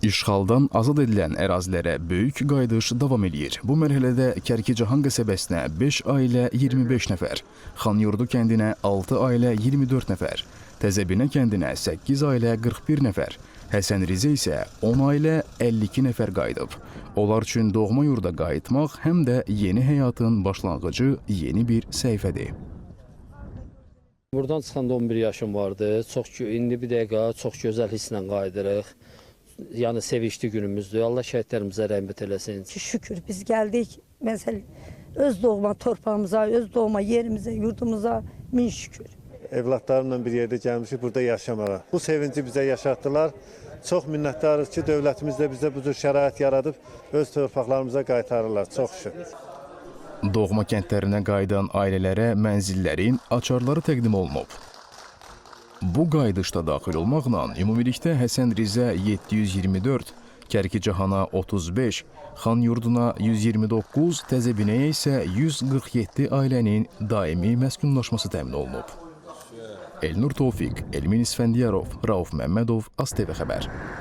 İşğaldan azad edilən ərazilərə böyük qayıdış davam eləyir. Bu mərhələdə Kərkicahan qəsəbəsinə 5 ailə 25 nəfər, Xanyurdu kəndinə 6 ailə 24 nəfər, Təzəbinə kəndinə 8 ailə 41 nəfər, Həsən Rizə isə 10 ailə 52 nəfər qayıdıb. Onlar üçün doğma yurda qayıtmaq həm də yeni həyatın başlanğıcı, yeni bir səhifədir. Buradan çıxanda 11 yaşım vardı. Çox indi bir dəqiqə çox gözəl hisslə qayıdırıq. Yəni sevincli günümüzdür. Allah şəhidlərimizə rəhmət eləsin. Şükür biz gəldik. Məsəl öz doğma torpağımıza, öz doğma yerimizə, yurdumuza min şükür. Evladlarımla bir yerdə gəlmişik burada yaşamağa. Bu sevinci bizə yaşatdılar. Çox minnətdarıq ki, dövlətimiz də bizə bu cür şərait yaradıb öz torpaqlarımıza qaytarırlar. Çox şükür. Doğma kəndlərinə qayıdan ailələrə mənzillərin açarları təqdim olunub. Bu qayıdışda daxil olmaqla ümumilikdə Həsən Rizə 724, Kərkicahana 35, Xanyurduna 129, Təzəbinəyə isə 147 ailənin daimi məskunlaşması təmin olunub. Elnur Tofiq, Elmin İsfəndiyarov, Rauf Məmmədov, ASTV xəbər.